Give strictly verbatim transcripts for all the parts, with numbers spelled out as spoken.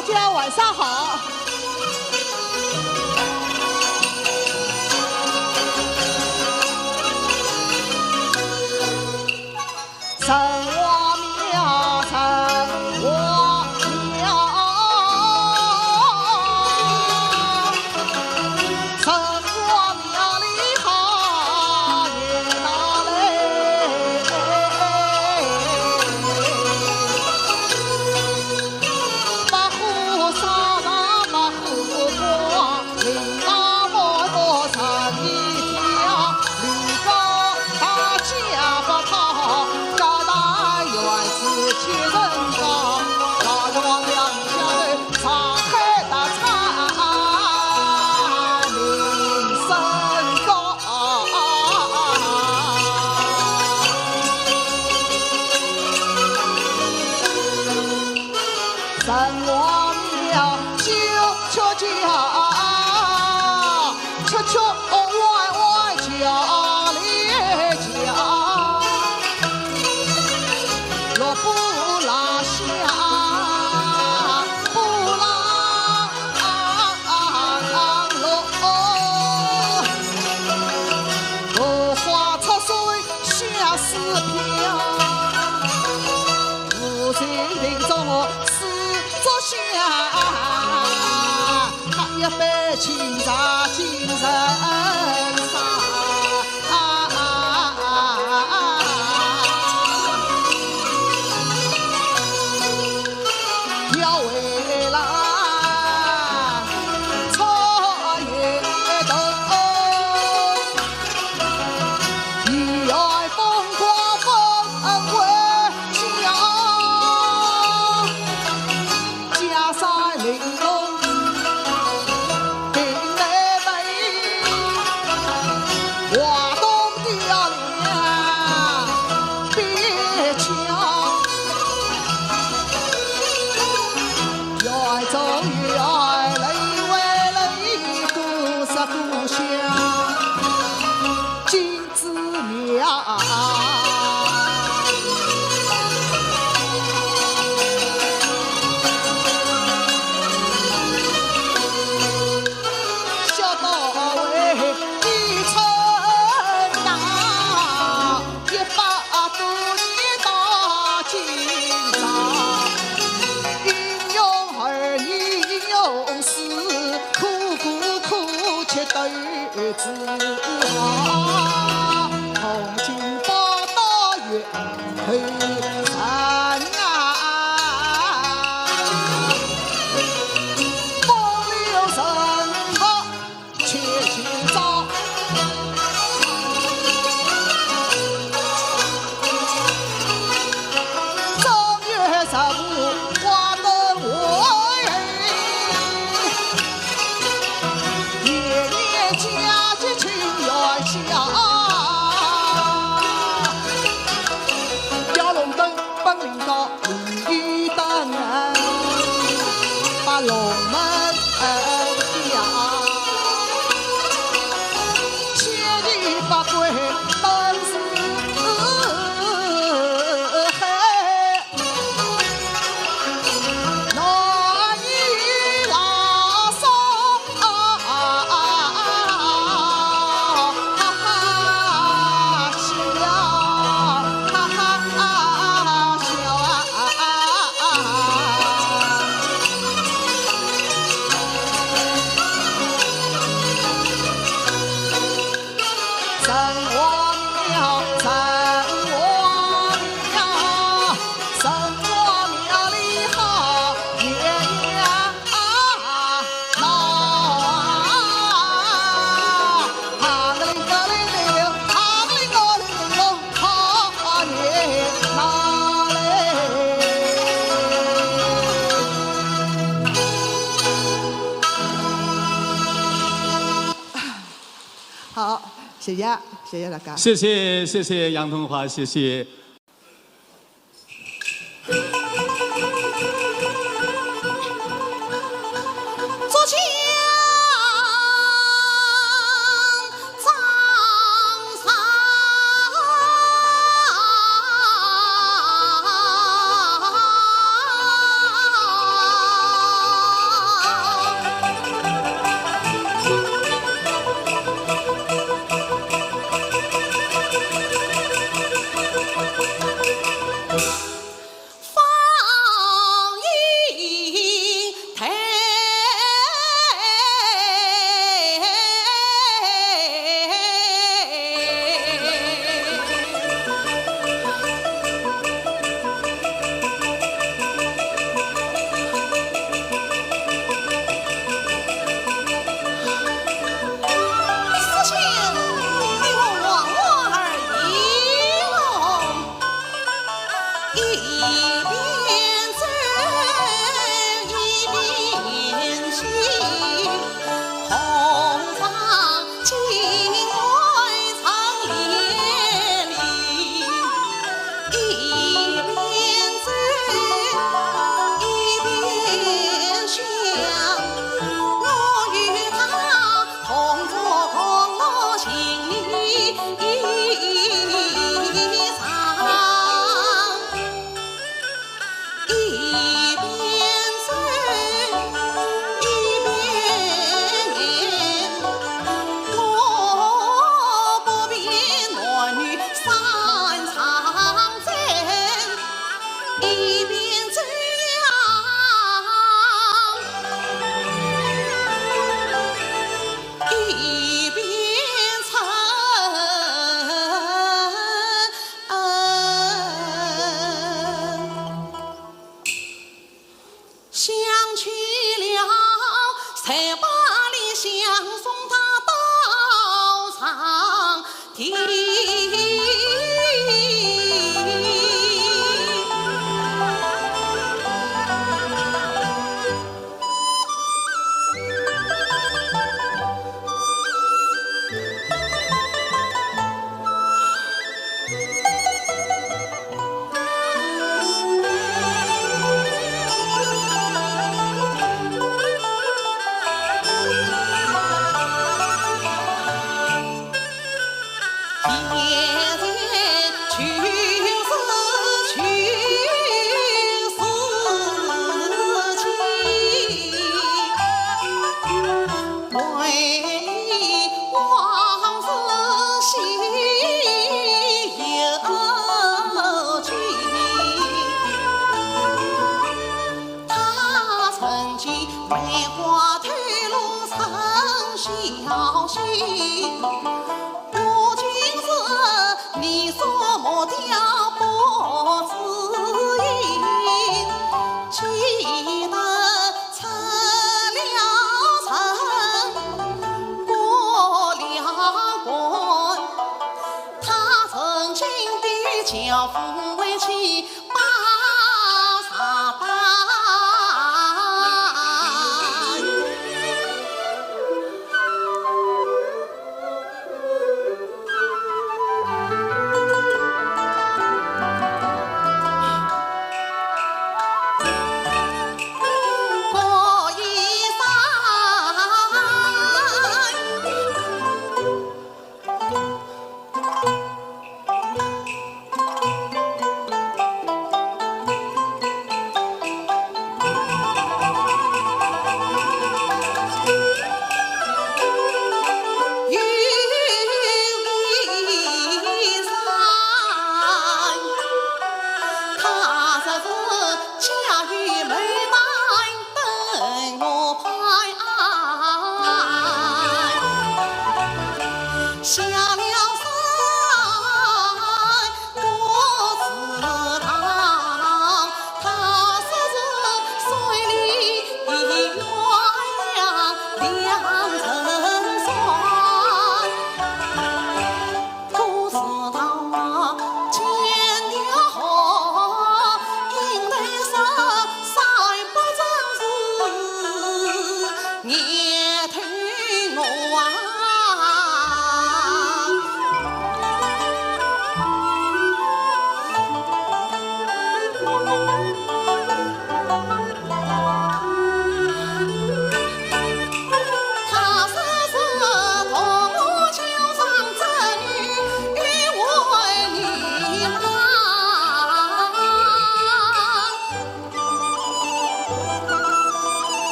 大家晚上好。好，谢谢，谢谢大家。谢谢，谢谢杨桐华，谢谢。想去了，才把李想送他到上天。他曾经梅花吐露曾小心，不仅是你所莫掉不知音，记得出了城，过了关，他曾经的教父为妻 把啥办？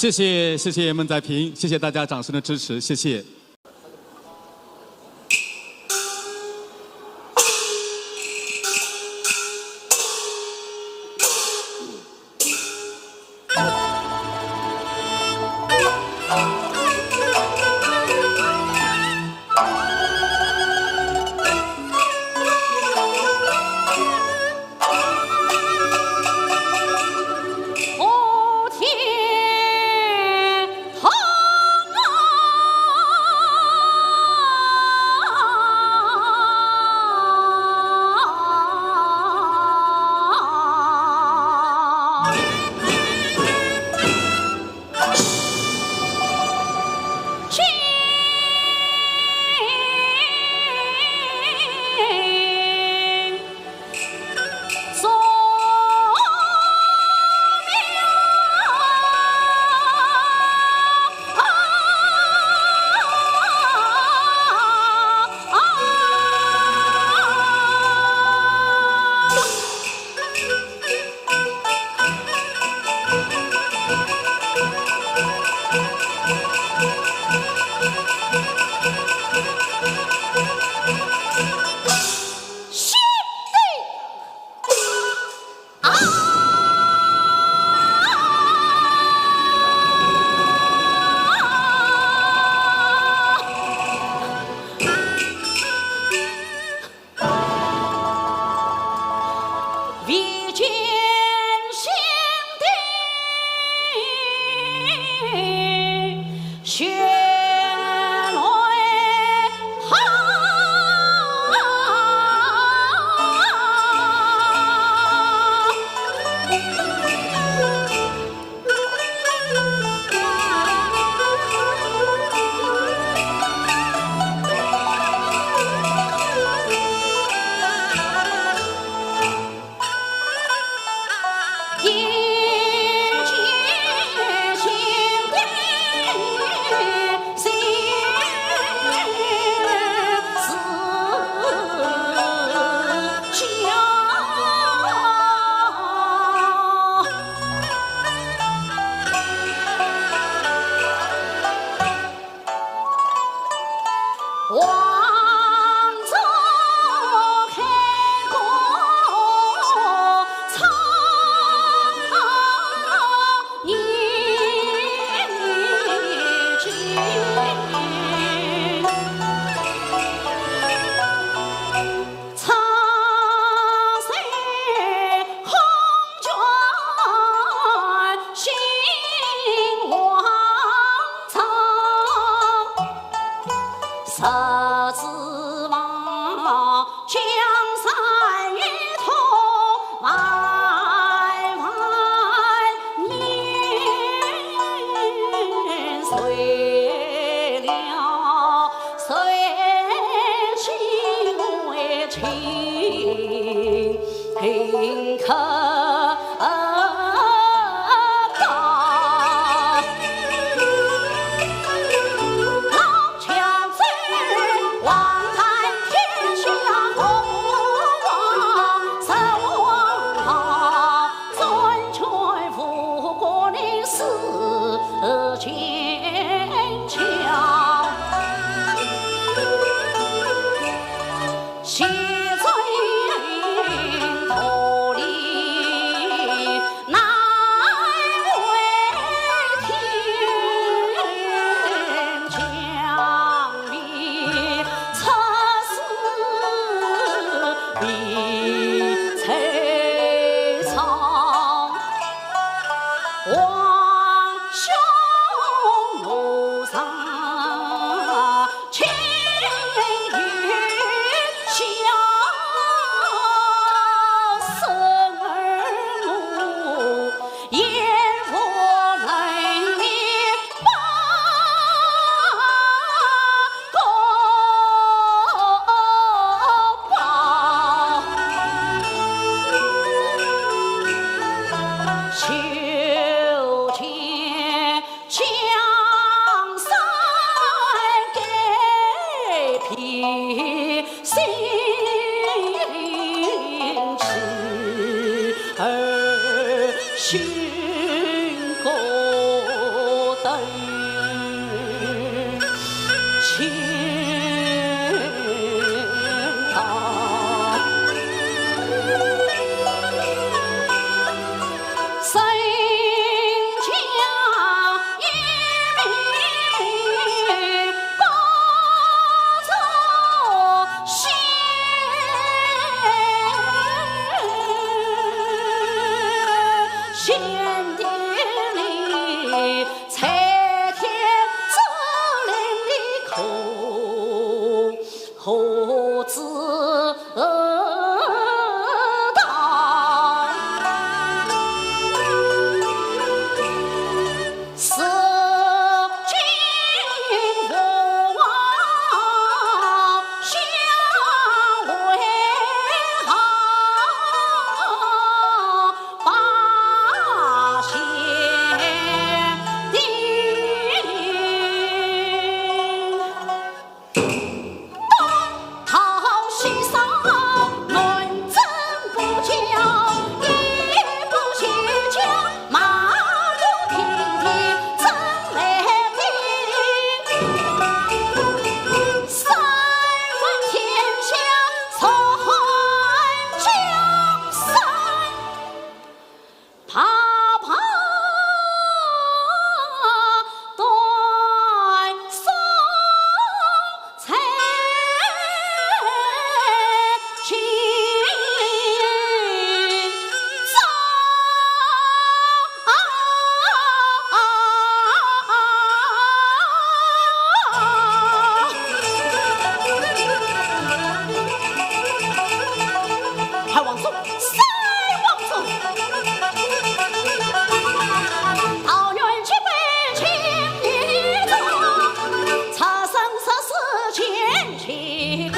谢谢，谢谢孟宰平，谢谢大家掌声的支持，谢谢。儿子望江山一统万万年，谁料谁竟为情 可高。老将军望断天下，我望守望，专权无国力似坚强。 西征脱离难为天，将你出师避曹操。 望兄奴上情与孝，孙儿我也无能力报国报。 求见江山改变心志，而寻故土。 情到人家一命不做仙，贤弟里 在天之灵的苦，何知道？如今我望相会好。 八仙的东逃西上，南征北剿，一步一脚，马不停蹄真来兵。三分天下，坐看江山。 拍拍断送在今朝。 太王叔，三王叔。桃园七百情一种，出生入死见其功。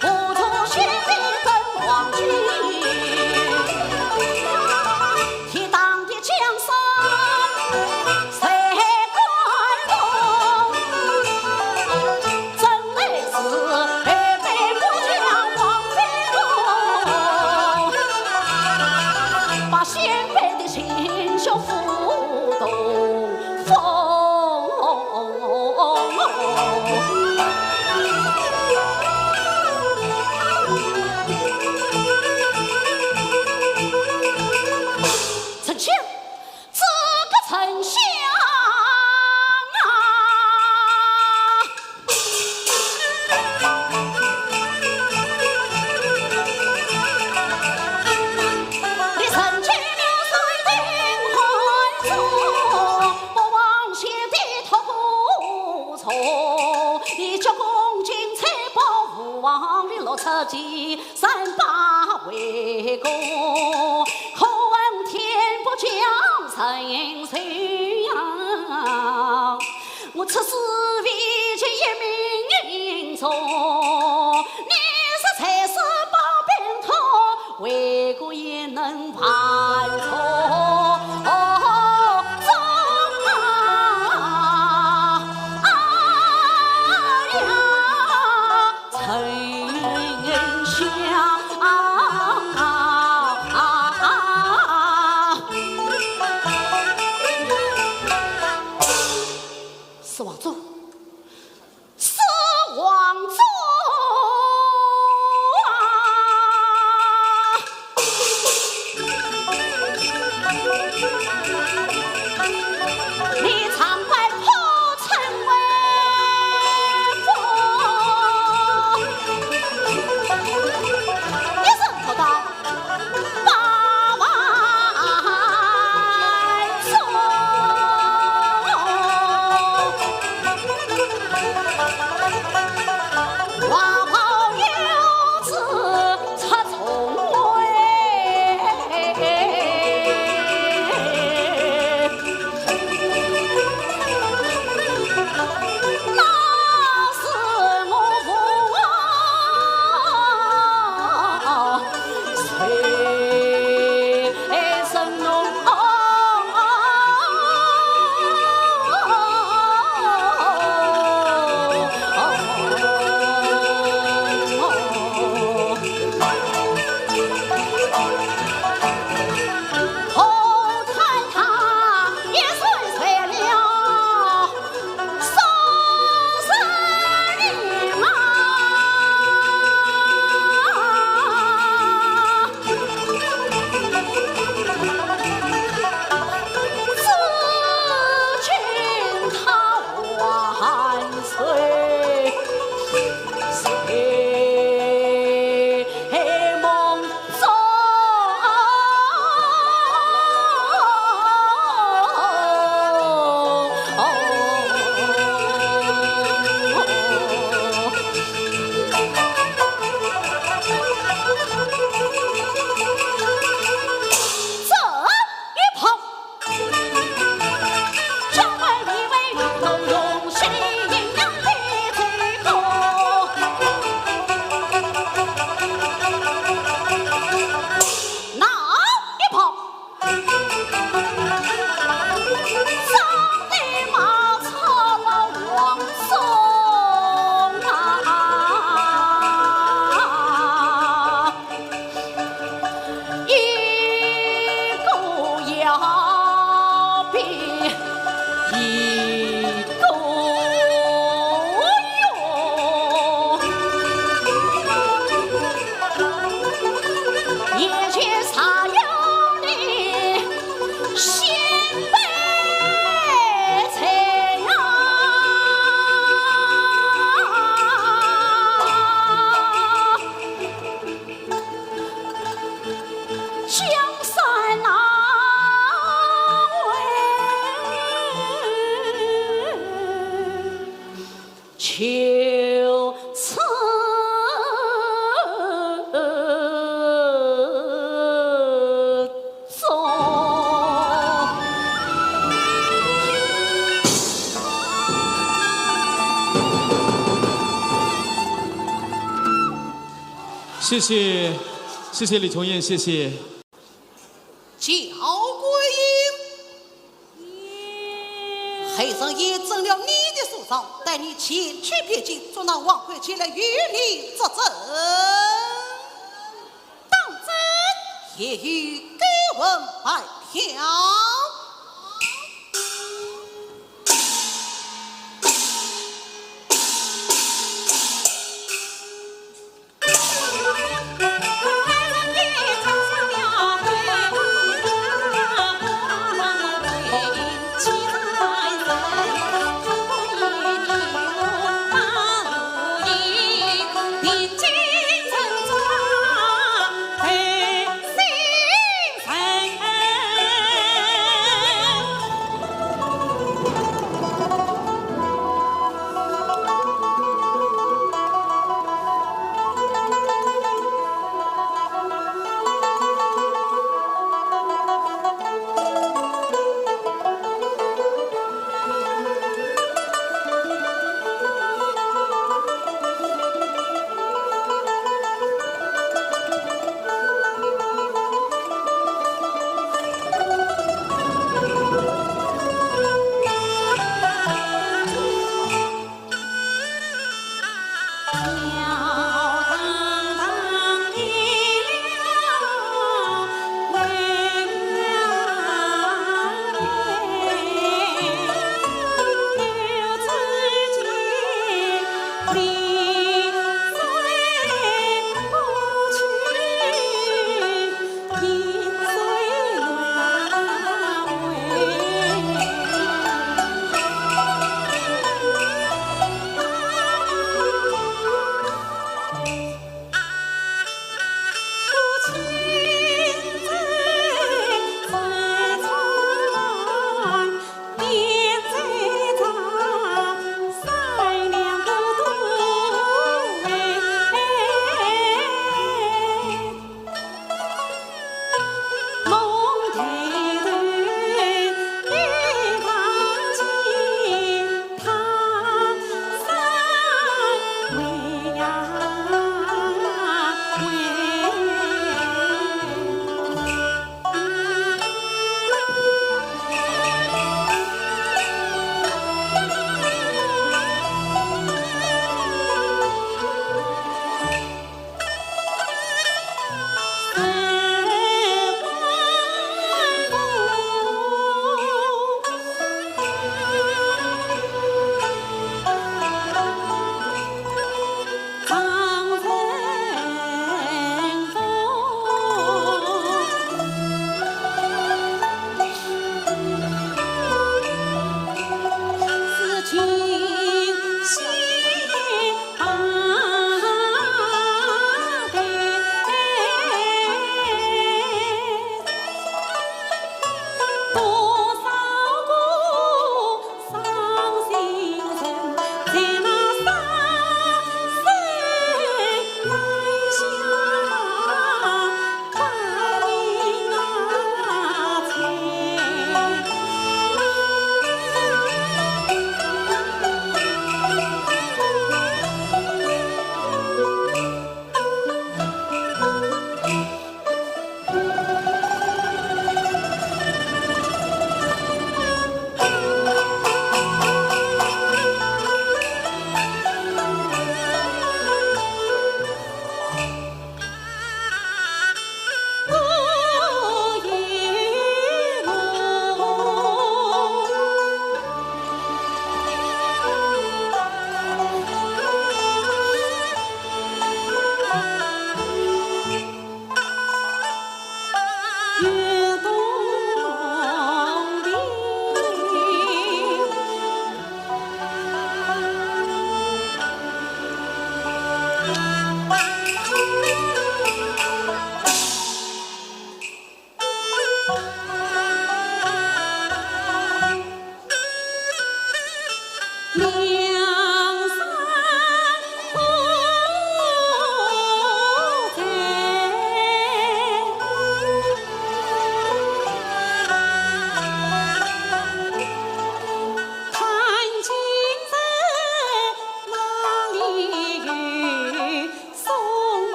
不做先帝更忘记， 天当的江山谁敢动？真乃是后辈不讲黄飞鸿，把先辈的心血付东风。 丞相，这个丞相啊！你曾经流水定汉中，不忘先帝托孤哦，一鞠躬，金钗宝物黄钿，六尺几三把围巾，可恨天不降人寿呀！我出师未捷一命命中，你是才是把病痛，为国也能 万众中啊，哎呀，丞相啊。四王祖， 四王祖啊，你常摆破城威风，一声吼道： 八万众，王袍有子出重围。 这一炮 那一炮，张飞马超了王松啊！ 一个要比一个勇，眼前啥样的先辈在呀？ 江山难为，就此终。 谢谢，谢谢李重燕，谢谢。敫桂英，后人验证了你的素状，待你前去边境，捉拿王魁前来与你作证。当真？也有勾魂摆票。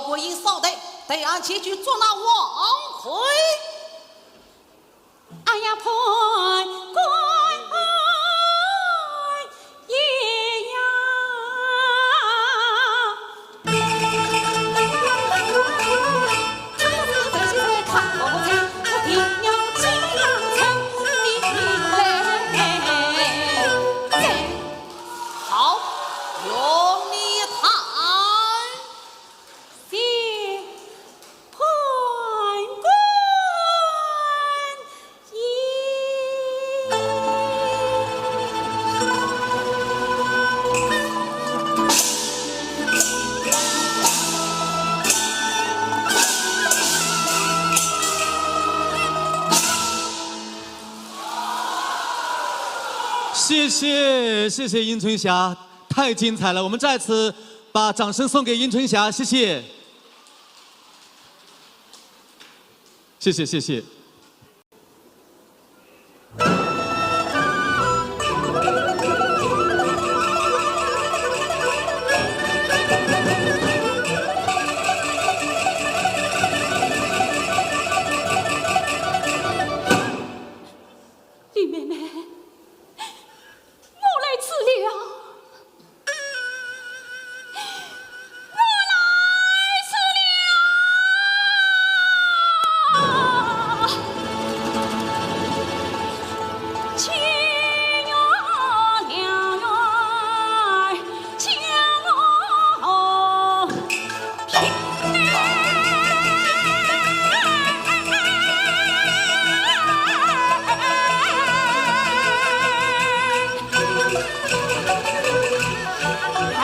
观音扫地，对俺前去捉拿王魁。哎呀，判官爷呀！ 好，容你谈。谢判官。 谢谢，谢谢英春霞，太精彩了！我们再次把掌声送给英春霞，谢谢，谢谢，谢谢。 林妹妹，我来迟了。 我来迟了。七月两月将我 哎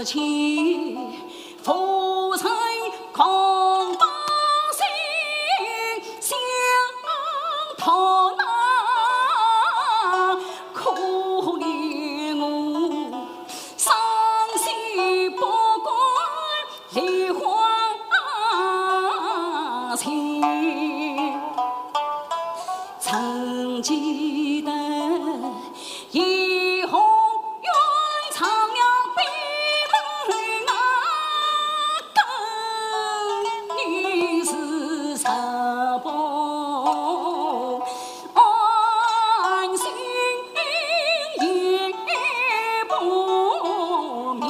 情，浮生空把心相托，那可怜我伤心不敢梨花情。曾记得 怡红院唱了闭门啊，更年是十八，安心也不眠。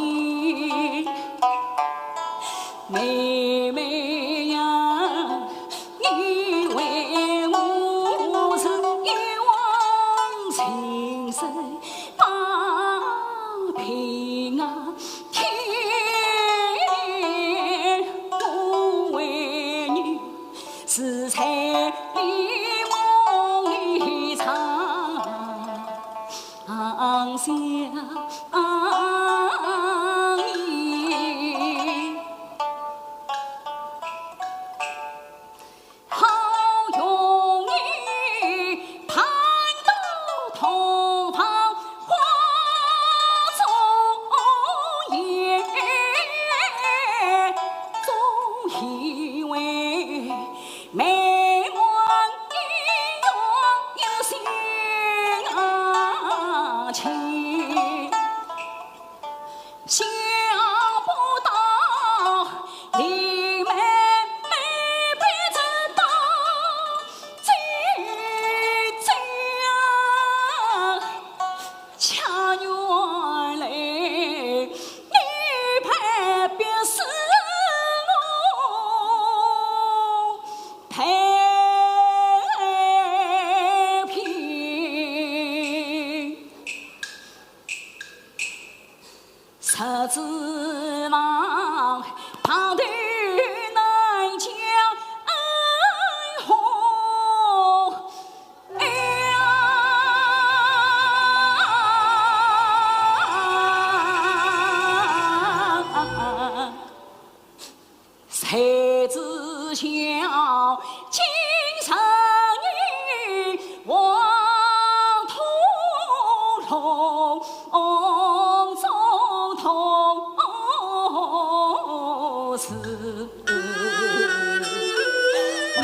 妹妹呀，你为我是一往情深。 把平安天，我为你是在你梦里唱想你。 好容易盼到洞房花烛夜，总以为美满意愿有新情。 想不到你们没被人当，这，这样，恰原来你配别是我配平。 十指望，旁头难将红。哎呀，谁知晓今日你黄土路 中途是你。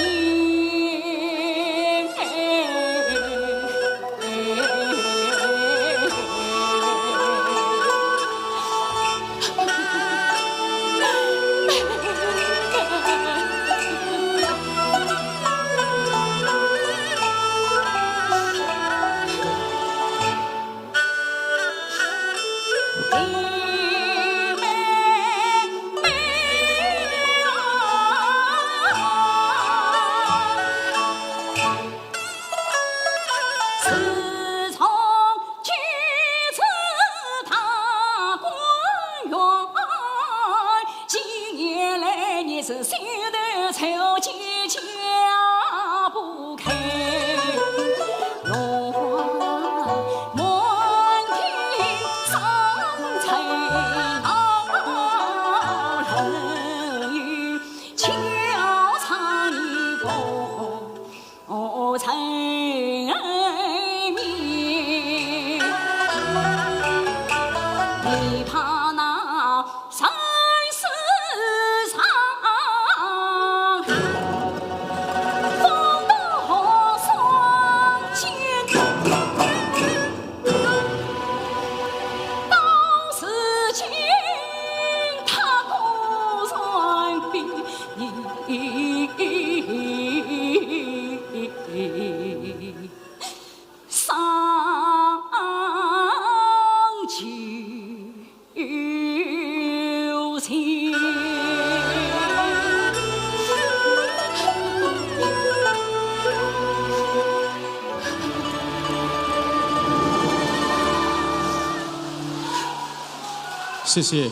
自从今日大观园，几年来你是心头愁结解不开，落花满地伤春闹冷雨，悄悄你不 哦，人面，你怕那生死上风刀霜剑，到如今他果然比 上九天。谢谢。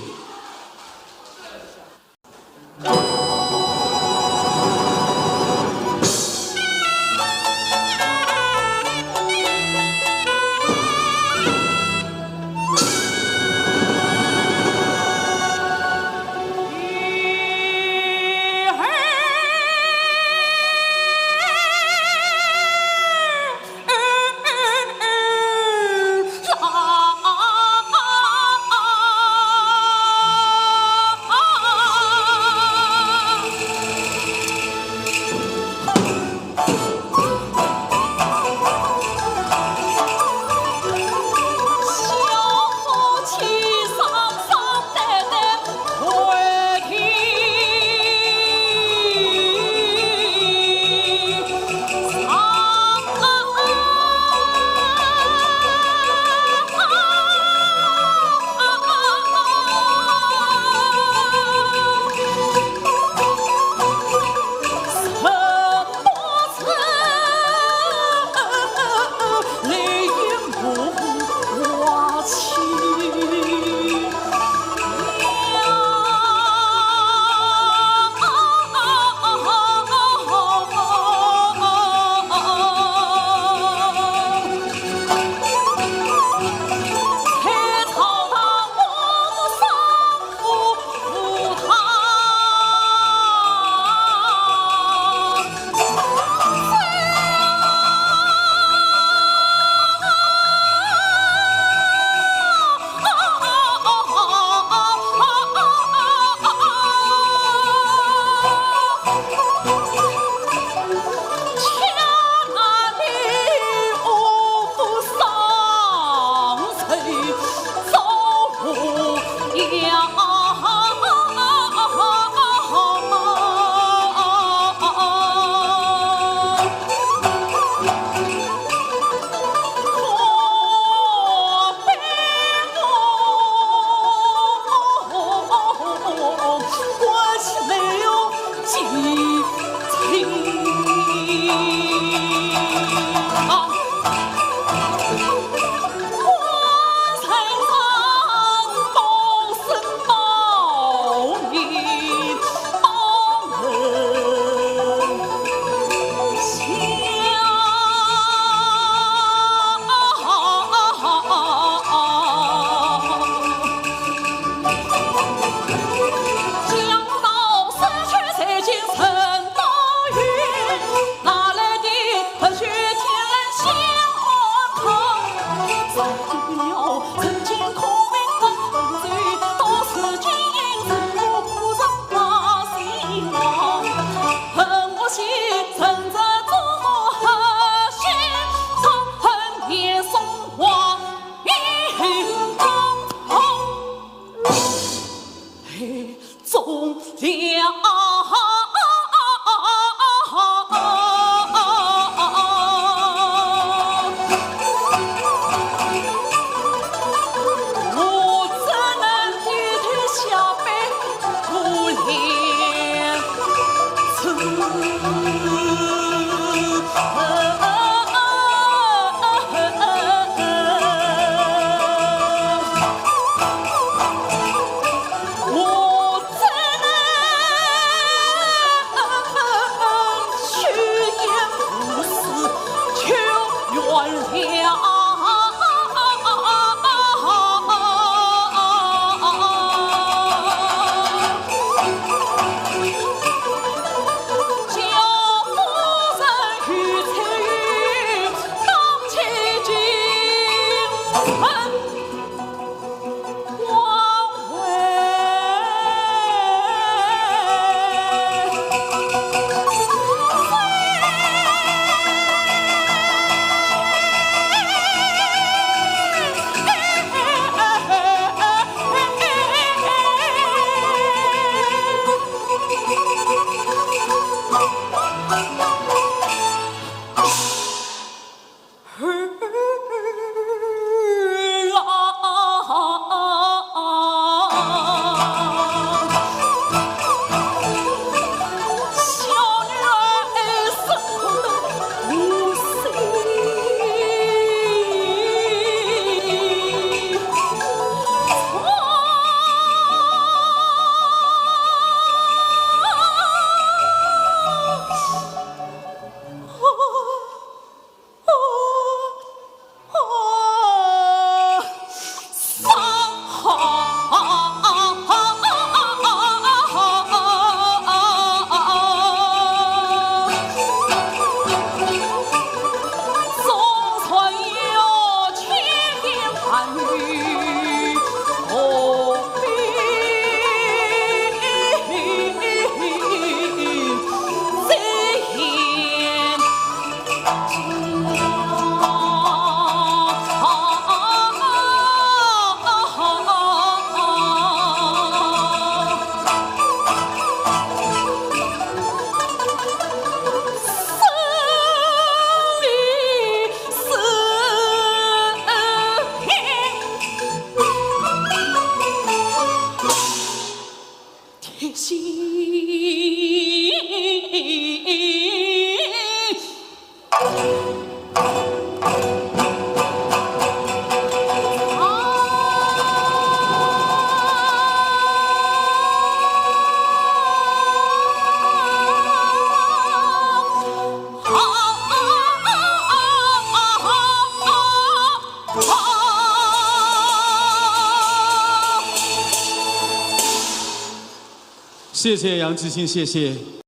谢谢杨继兴，谢谢。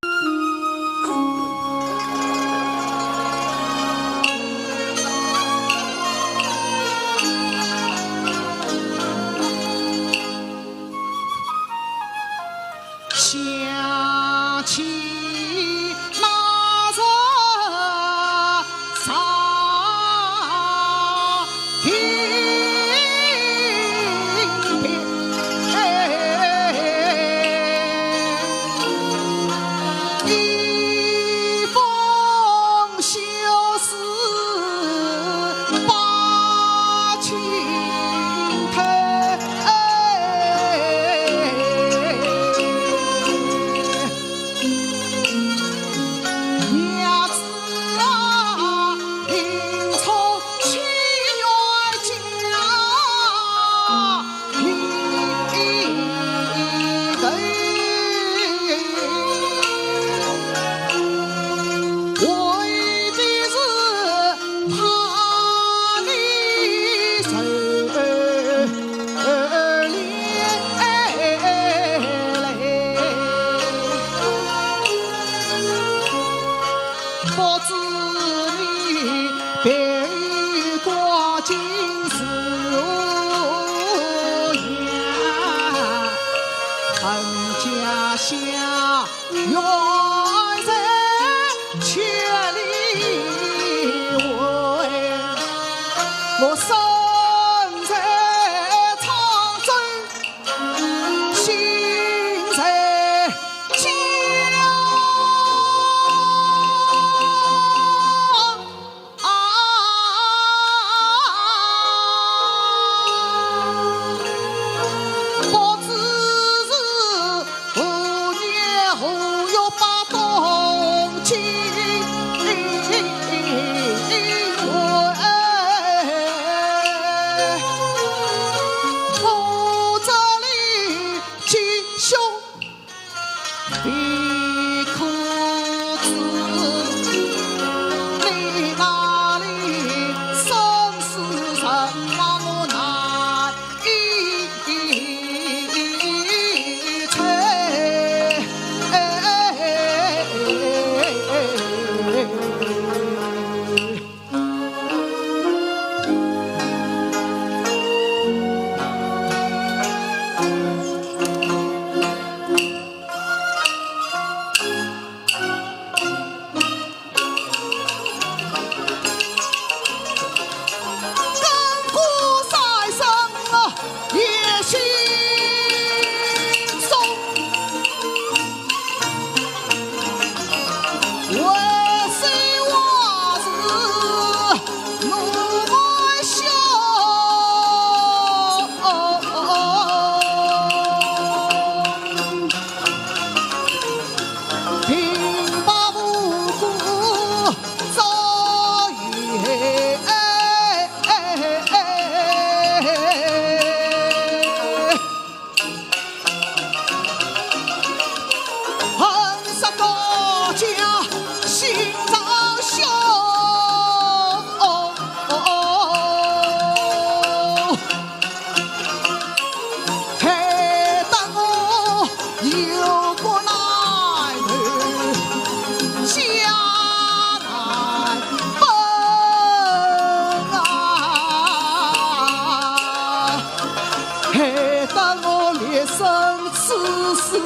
是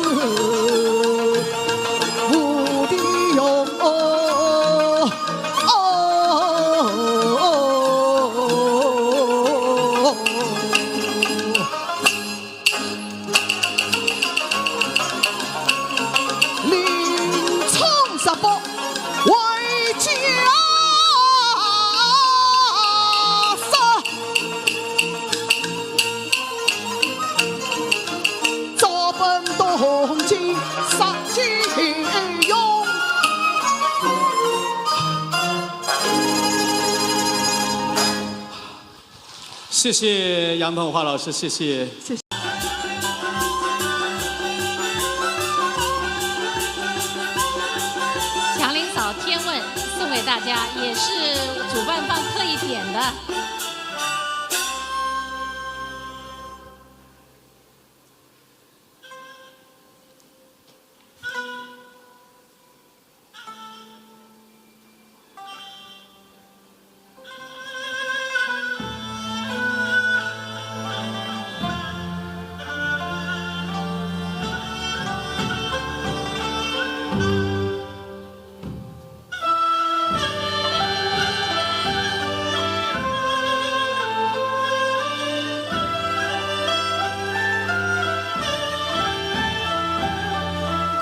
无地用哦，哦，林冲十八为家。 谢谢杨桐华老师，谢谢。谢谢。祥林嫂天问送给大家，也是主办方特意点的。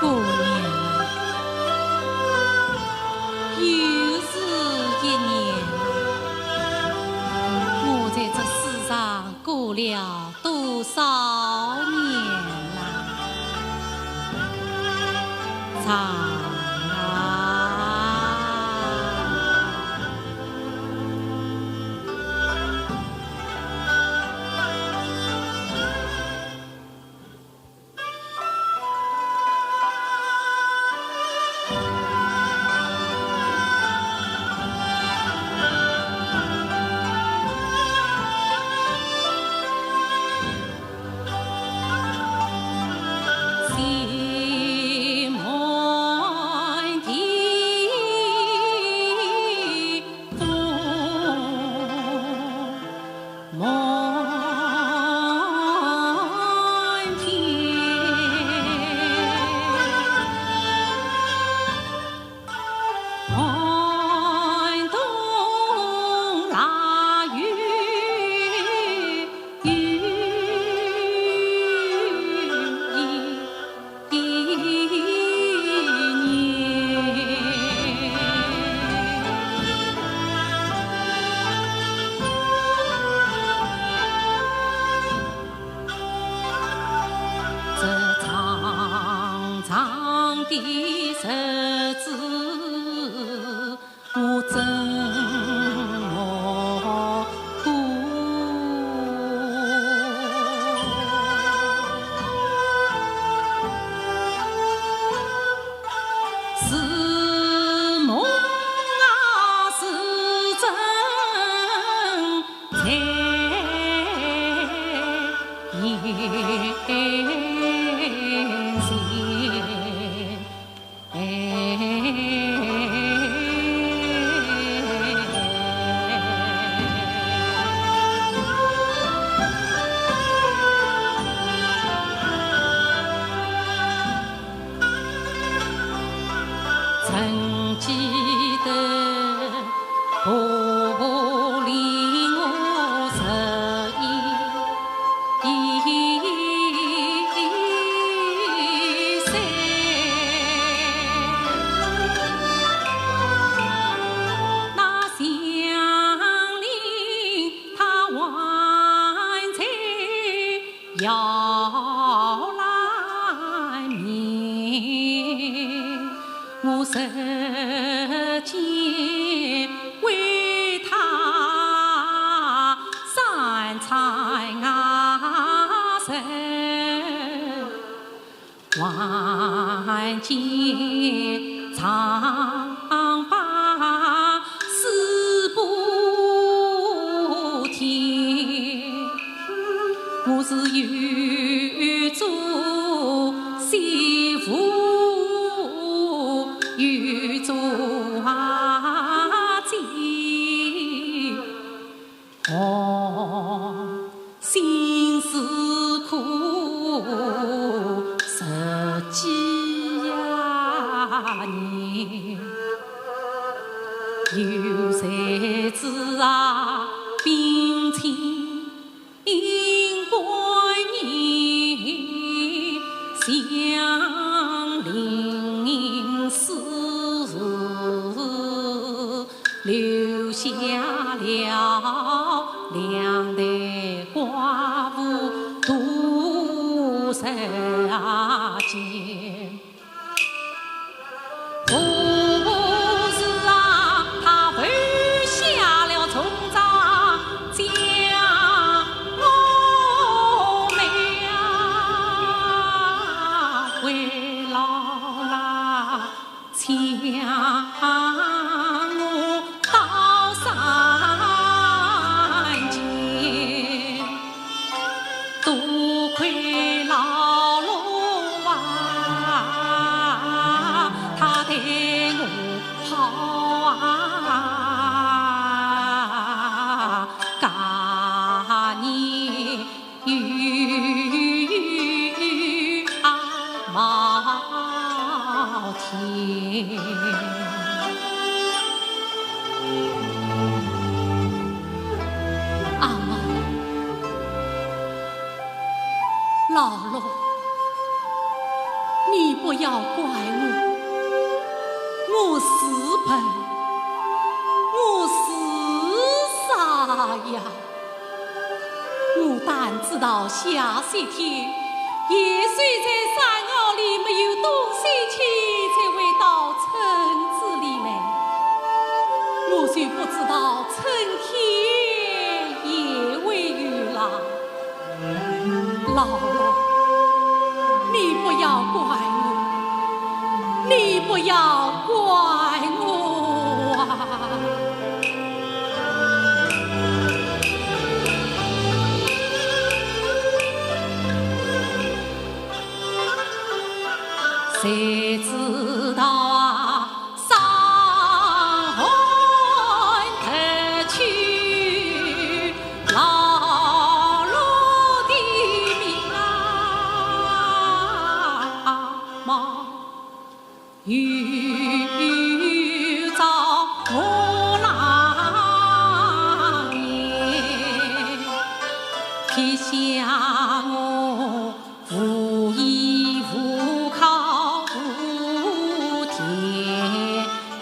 姑娘啊，又是一年了，我在这世上过了 多少年了，长啊！这长长的日子，我怎么过？是梦啊，是真？ 在眼前。曾记得婆婆领我十一岁，那祥林她还在 摇篮面，我日间为她三餐啊食。 还见丈八四不听，我是又做媳妇又做啊姐。 哦，心思苦，实几呀年，有才子啊，冰清观音，祥林寺，留下了两代寡妇独守间。 不是啊，他留下了重丈将我们啊，为老啦，将我到山间。 多亏老罗啊，他待我好啊，加你有啊毛天。 阿毛，老罗，你不要怪我，我是笨，我是傻呀。我但知道下雪天，野兽在山坳里没有东西吃，才会到村子里来。我就不知道 春天也会有了。老罗，你不要怪我，你不要怪我啊！ 谁知道啊，山寒地去，老罗的命啊，毛有遭磨难，撇下我 无依无靠无天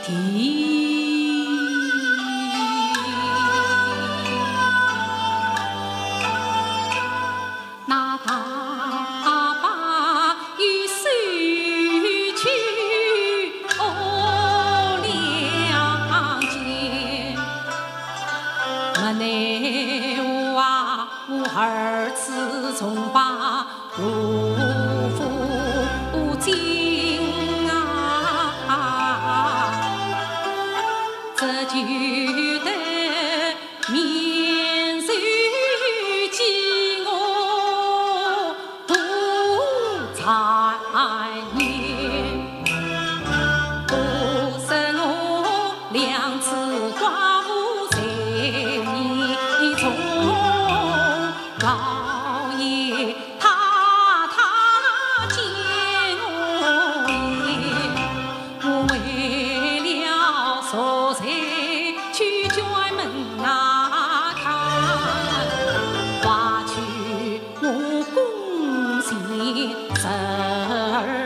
地。那大伯又收取我良田，没奈何啊， 我儿子重把罗福金啊，这就得面受饥饿多残年。 不是我两次寡妇在你中，老爷太太见我面，我为了赎罪去卷门啊看，挖去我弓箭十二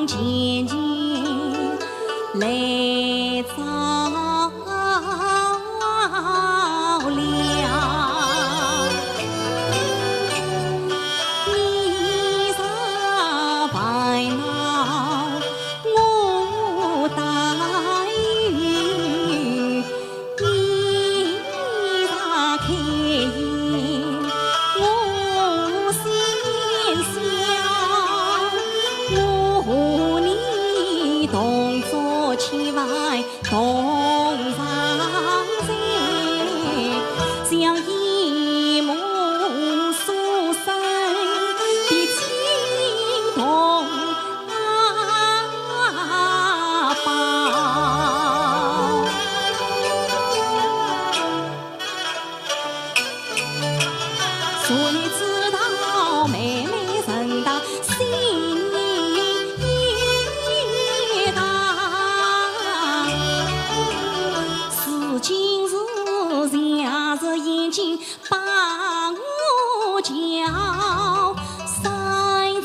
渐渐来早了。你若烦恼我担忧，你若开心我先笑，我和你同坐千万同上座，像一梦所生的青铜 宝。谁知道妹妹人到心也大，如今是像是眼睛 把我叫，三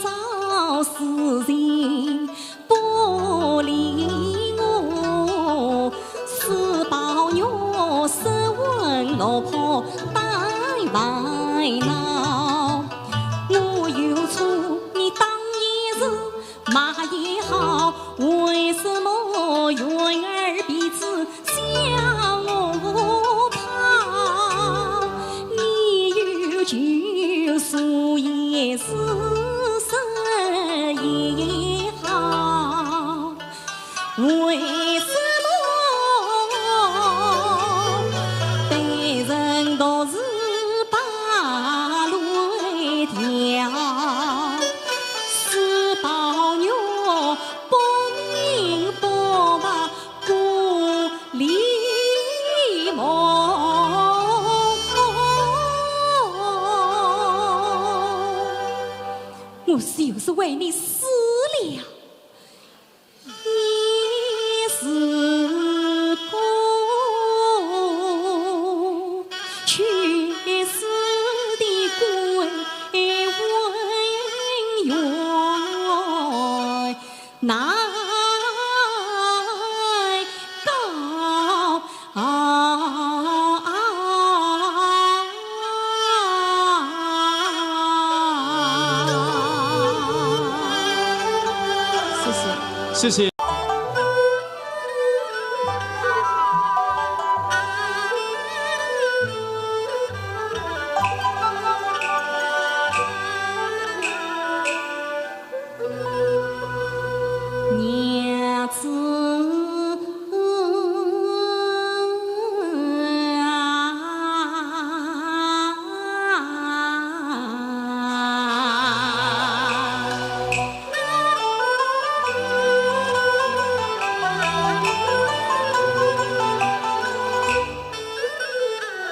朝四夕不理我，是宝玉失魂落魄担烦恼。我有错，你当然是 骂也好，为什么云儿彼此笑我胖？你有救数也是失也好，为什么 被人独自把泪掉，是宝玉不明不白故里梦。我就是为你死了。 也是个去世的官员，难告。 啊。谢谢。谢谢。娘子啊，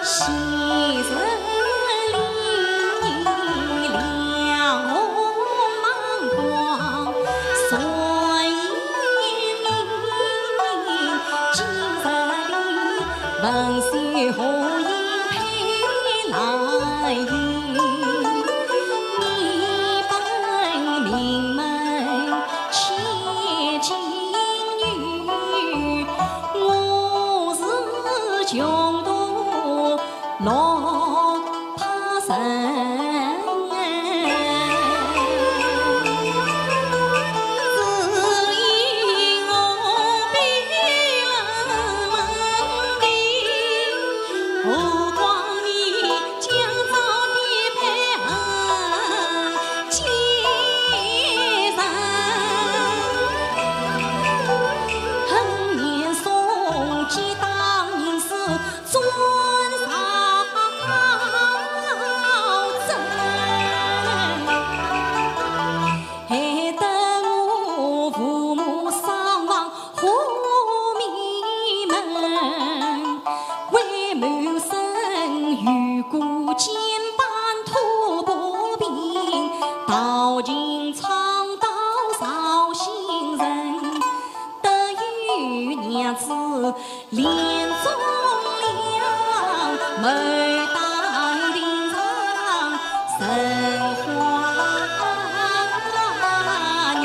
昔日里两红芒光，昨夜明明，今日里文秀红颜配兰英。你本名门千金女，我是穷途落魄人。只因我被人问的，何况你 为谋生，与孤肩伴吐薄冰，道情唱到绍兴城，得与娘子联终了，牡丹亭上成花女。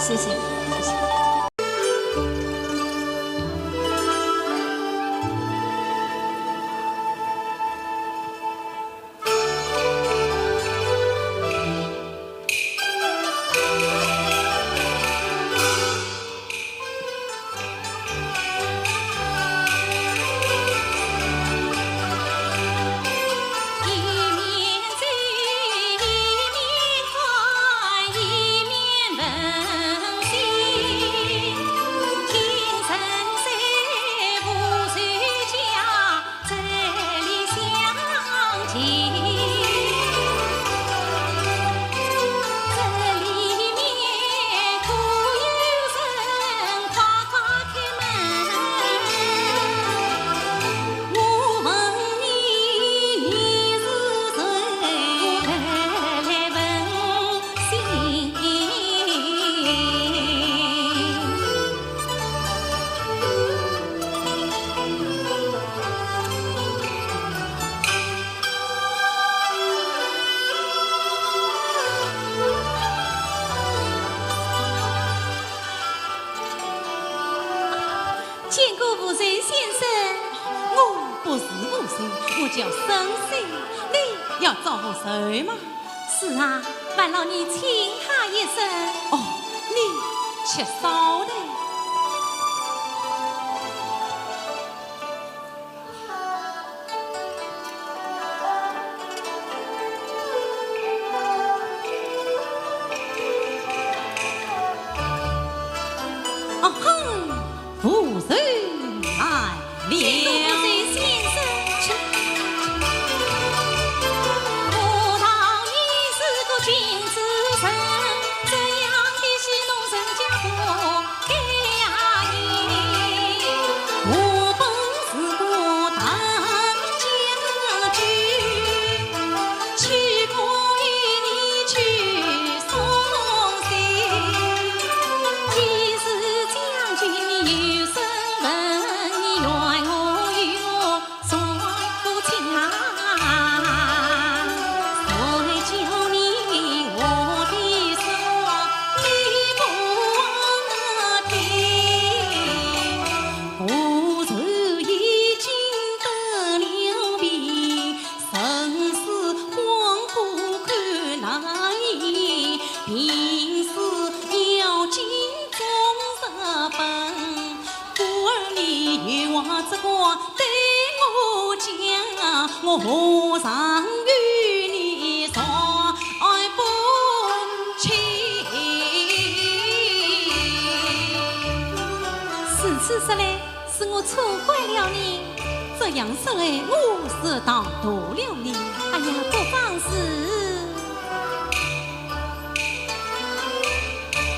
谢谢，谢谢。见过无罪先生。我不是无罪，我叫沈黛。你要找何人吗？ 是啊，烦劳你请他一声。哦，你且稍等。啊哼，无罪来 了。话只管对我讲，我何尝与你说不清。如此说来，是我错怪了你。这样说来，我是大度了你。哎呀，不妨事。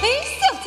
哎，小姐。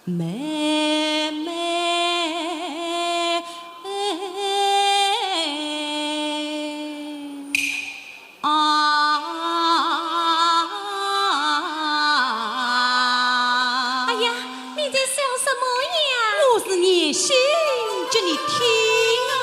妹妹，啊！哎呀，你在笑什么呀？我是念心给你听啊。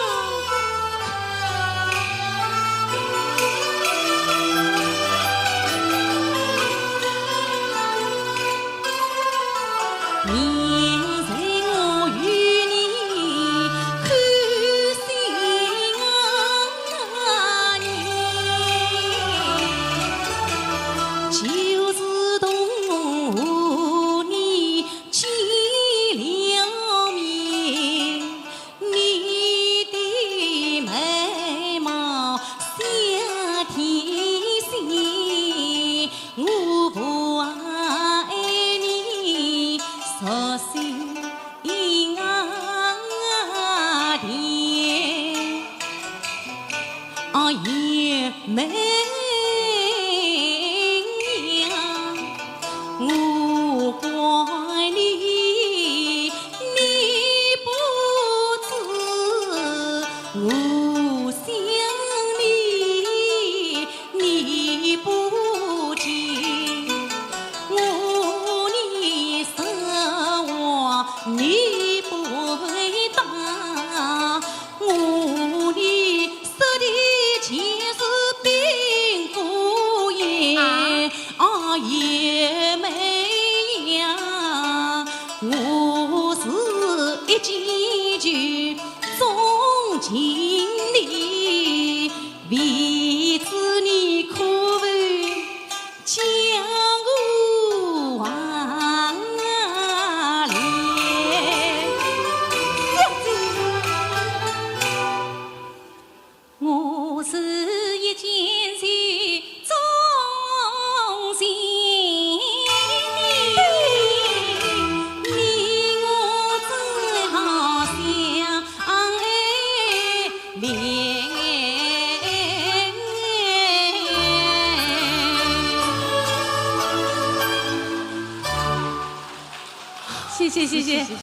谢谢谢谢。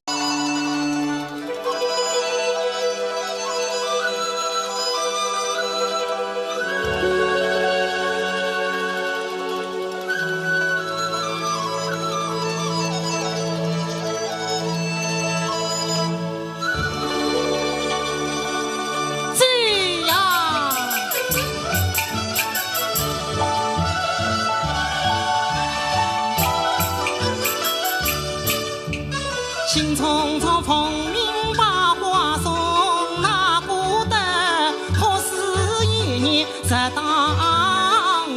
千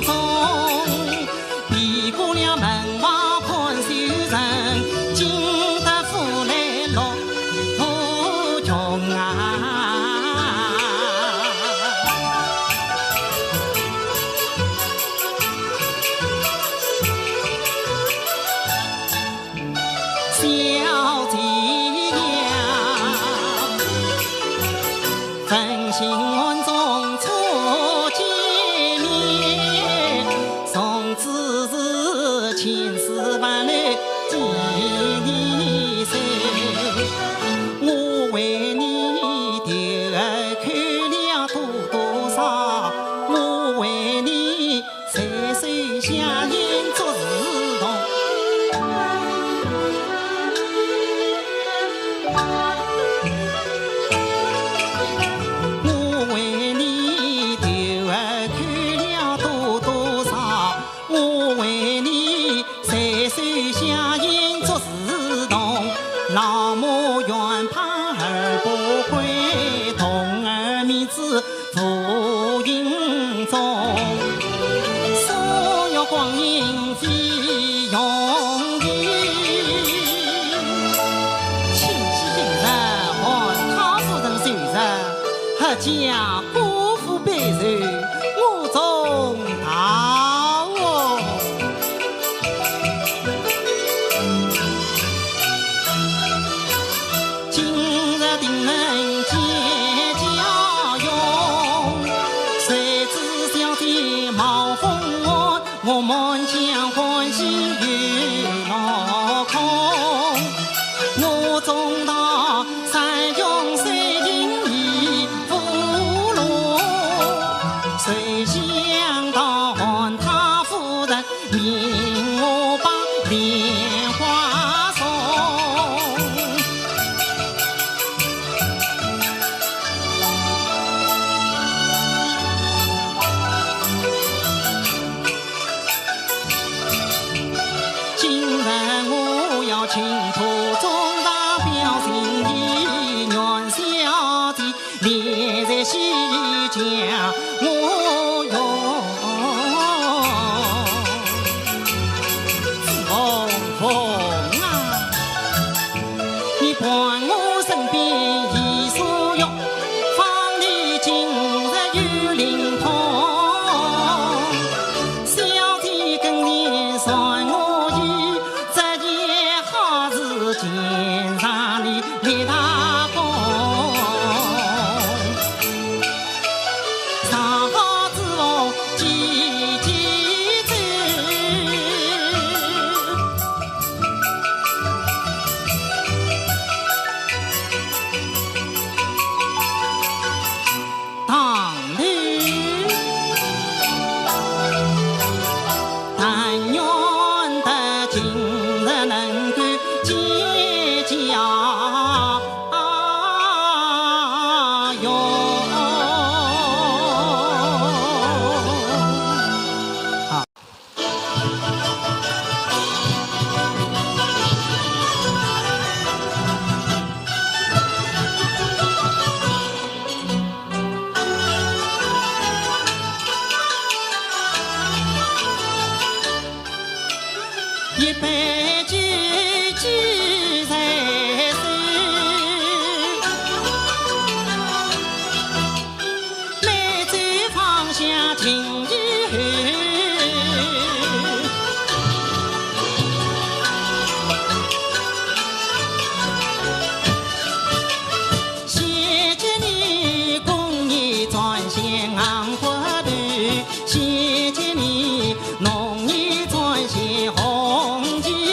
禧今日，韩太夫人寿辰，阖家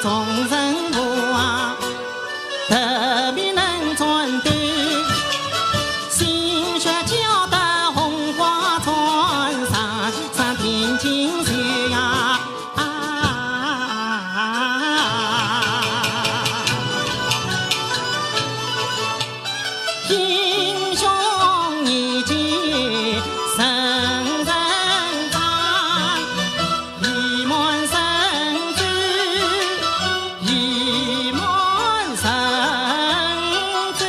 同人物啊，特别能战斗，鲜血交得红花船，上天津去呀！啊，英雄义气人人传。 一门神州，一门神州。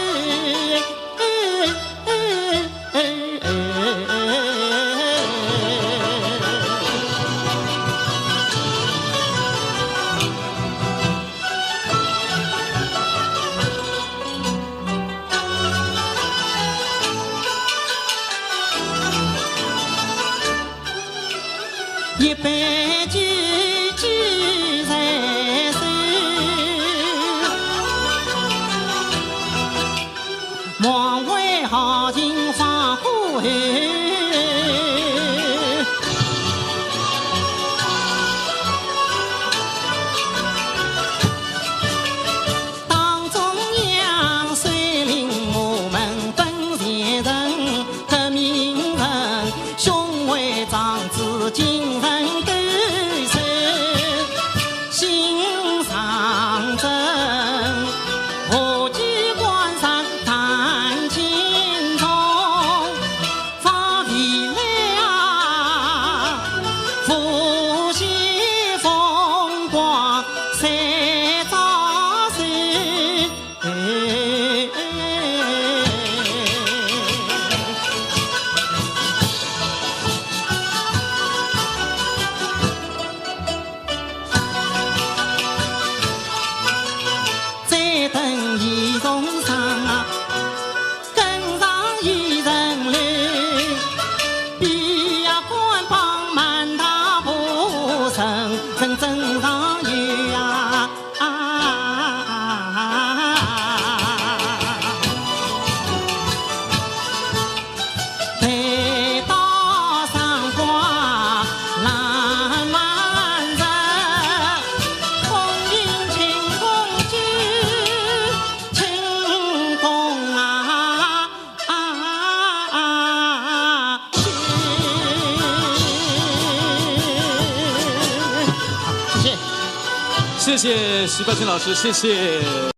一杯酒，酒在手，望为豪情放过后。 当中央率领我们本县人，革命人，雄伟壮志精神抖擞，心上真，和机关上谈情衷。 望未来啊，复兴风光再照首。再等一重伤啊， 跟上一人来，比呀官帮满大步，人人争上有呀。啊，待到上官浪漫人，红缨轻功举。 轻功啊，啊，啊，谢谢。谢谢徐抱清老师，谢谢。